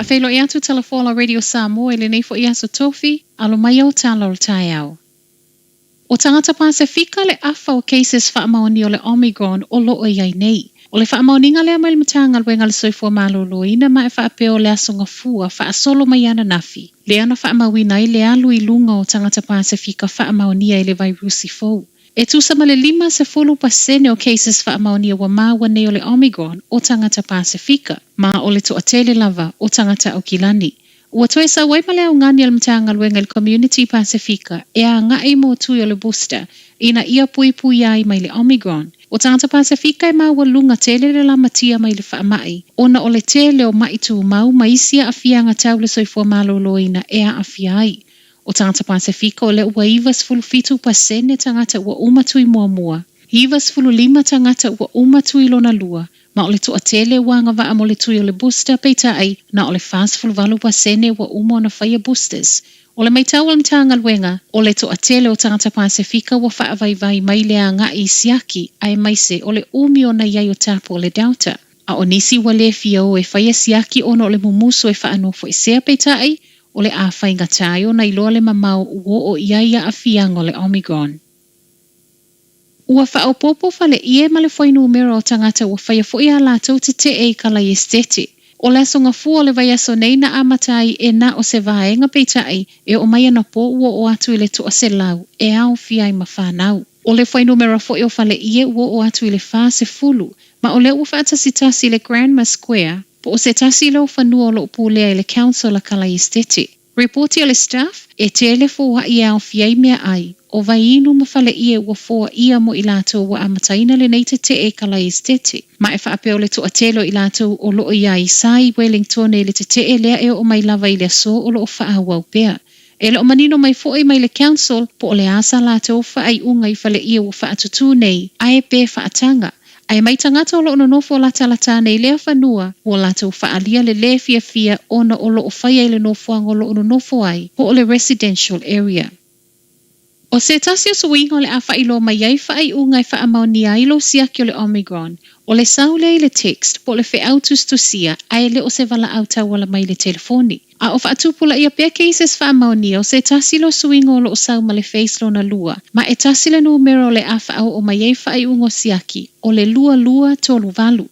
Faafeiloai atu Talafola Radio Samoa i lenei foi aso Tofi, alo mai au tala o le taeao. O tagata Pasefika le afa o cases faamaonia o le Omicron o lo o i ai nei. O le faamaoniga lea mai le Matagaluega a le Soifua Maloloina ma e faapea o le Aso Gafua faasolo mai ananafi, lea na faamauina ai le alu i luga o tagata Pasefika faamaonia i le vairusi fou. E tusa ma le 50% o cases faamaonia ua maua nei o le Omicron o tagata Pasefika, ma o le toatele lava o tagata Aukilani. Ua toe sau ai ma le augani a le Matagaluega i le Community Pasefika e agai mo tui o le booster ina ia puipuia ai mai le Omicron. O tagata Pasefika e maualuga tele le lamatia mai le faamai ona o le tele o ma'i tumau ma isi aafiaga tau le soifua maloloina e aafia ai. O tagata Pasefika o lea ua 97% tagata ua uma tui muamua, 95 tagata ua uma tui lona lua, ma o le toatele ua agavaa mo le tui o le booster peitai na o le 48% ua uma ona faia boosters. O le matau a le Matagaluega, o le toatele o tagata Pasefika ua faavaivai mai le agai i siaki aemaise o le umi ona i ai o tapu o le Delta. A o nisi ua le fia o e faia siaki ona o le mumusu e faanofoesea peitai, o le a faigata ai ona iloa le mamao ua oo i ai aafiaga o le Omicron. Ua faaopoopo faleie ma le fuainumera o tagata ua faia foi a latou tetee i kalai esetete. O le Aso Gafua o le vaiaso nei na amata ai e na o se vaega peitai e oo mai anapo ua oo atu i le 100 e aofia ai ma fanau. O le fuainumera foi o faleie ua oo atu i le 40 ma o lea ua faatasitasi i le Grandma Square po o se tasi lea o fanua o lo o pulea e le Council a Kalai Esetete. Ripoti a le Staff, e tele foai e aofia ai meaai, o vaiinu ma faleie ua foaia mo i latou ua amataina lenei tetee i Kalai Esetete. Ma e faapea o le toatele o i latou o lo o i ai sa i Wellingtone i le tetee lea e oo mai lava i le aso o lo o faaauau pea. E le o manino mai foi mai le Council po o le a sa latou faaiuga i faleie ua faatutū nei ae pe faataga. Ae mai tagata o lo o nonofo latalata nei lea fanua ua latou faaalia le lē fiafia ona o lo o faia i le nofoaga o lo o nonofo ai po o le residential area. O se tasi o suiga o le a faailoa mai ai faaiuga e faamaonia ai lou siaki o le Omicron, o le sau lea i le text po o le feau tusitusia ae le o se valaau tauala mai le telefoni. A o faatupulaia pea cases faamaonia o se tasi lea o suiga o lo o sau ma le phase lona lua, ma e tasi le numera o le a faaoo mai ai faaiuga o siaki, o le 2238.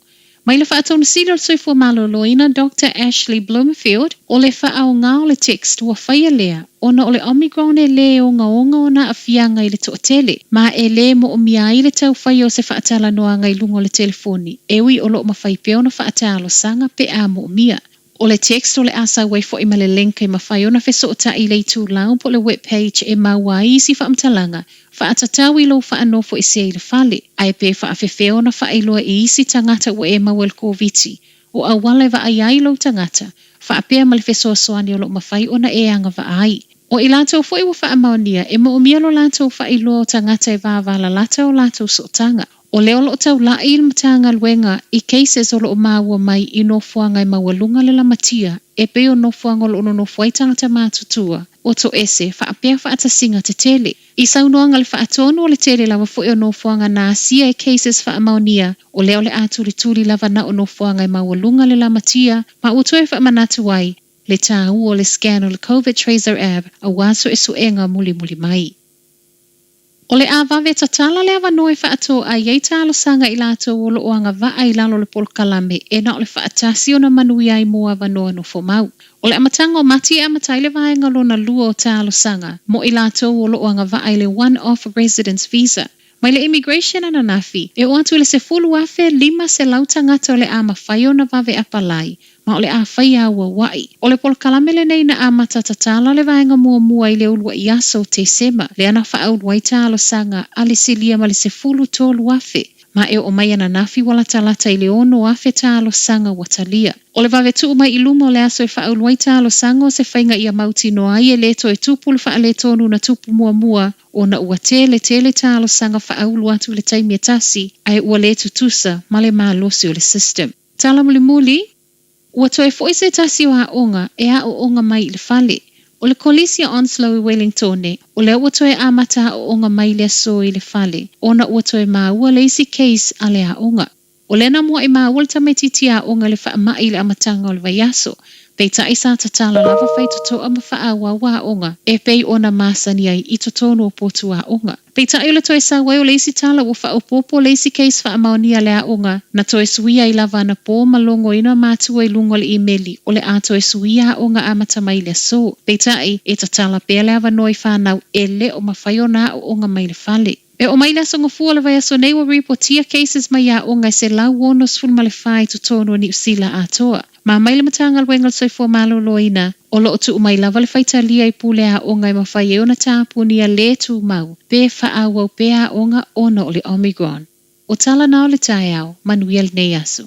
Mai le Faatonu Sili o le Soifua Maloloina Doctor Ashley Bloomfield, o le faaaoga o le text ua faia lea ona o le Omicron e lē ogaoga ona aafiaga i le toatele, ma e lē moomia ai le taufai o se faatalanoaga i luga o le telefoni, e ui o lo o mafai pea ona faatalosaga pe a moomia. O le text o le a sau ai foi ma le link e mafai ona fesootai i le itulau po o le web page e maua ai isi faamatalaga faatatau i lou faanofoesea i le fale, ae pe faafefea ona faailoa i isi tagata ua e maua i le Koviti, o auala e vaaia ai lou tagata, faapea ma le fesoasoani o lo o mafai ona e agavaa ai. O i latou foi ua faamaonia, e moomia lo latou faailoa o tagata e vavalalata o latou sootaga. O lea o lo o taulai le Matagaluega i cases o lo o maua mai i nofoaga e maualuga le lamatia e pei o nofoaga o lo o nonofo ai tagata matutua, o toese, faapea faatasiga tetele. I saunoaga le Faatonu o le tele lava foi o nofoaga na asia e cases faamaonia, o lea o le a tulituli lava na o nofoaga e maualuga le lamatia ma ua toe faamanatu ai le taua o le scan o le Covid Tracer App aua suesuega mulimuli mai. O le a vave tatala le avanoa e faatoai ai talosaga i latou o lo o agavaa i lalo o le polokalame e na o le faatasi ona manuia ai mo avanoa nofo mau. O le amataga o Mati e amata ai le vaega lona lua o talosaga mo i latou o lo o agavaa i le One Off Residence Visa. Mai le Immigration ananafi, e oo atu i le 10,500 tagata o le a mafai ona vave apalai ma o le a faia auauai. O le polokalame lenei na amata tatala le vaega muamua i le uluai aso o Tesema, lea na faaulu ai talosaga a le silia ma le 13,000, ma e oo mai ananafi ua latalata i le 6,000 talosaga ua talia. O le vave tuu mai i luma o le aso e faaulu ai talosaga o se faiga ia mautinoa ai e lē toe tupu le faaletonu na tupu muamua ona ua tele tele talosaga faaulu atu i le taimi e tasi ae ua lē tutusa ma le malosi o le system. Tala mulimuli, Ua toe foi se tasi o aoga e aooga mai i le fale. O le Kolisi o Onslow i Wellingtone, o lea ua toe amata aooga mai le aso i le fale ona ua toe maua le isi case a le aoga. O lea na mua'i maua le tamaitiiti aoga i le faama'i i le amataga o le vaiaso, peitai sa tatala lava faitotoa ma faaauau aoga e pei ona masani ai i totonu o potu aoga. Peitai o le toe sau ai o le isi tala ua faaopoopo le isi case faamaonia a le aoga na toe suia ai lava anapo ma logoina matua i luga o le imeli o le a toe suia aoga amata mai i le aso. Peitai, e tatala pea le avanoa i fanau e le o mafai ona aooga mai le fale. E oo mai le Aso Gafua o le vaiaso nei ua ripotia cases mai aoga e 164 i totonu o Niu Sila atoa. Ma aumai le Matagaluega o le Soifua Maloloina, o lo o tuu mai lava le faitalia i pule aoga e mafai ai ona tapunia le tumau pe faaauau pea aoga ona o le Omicron. O tala na o le taeao, manuia lenei aso.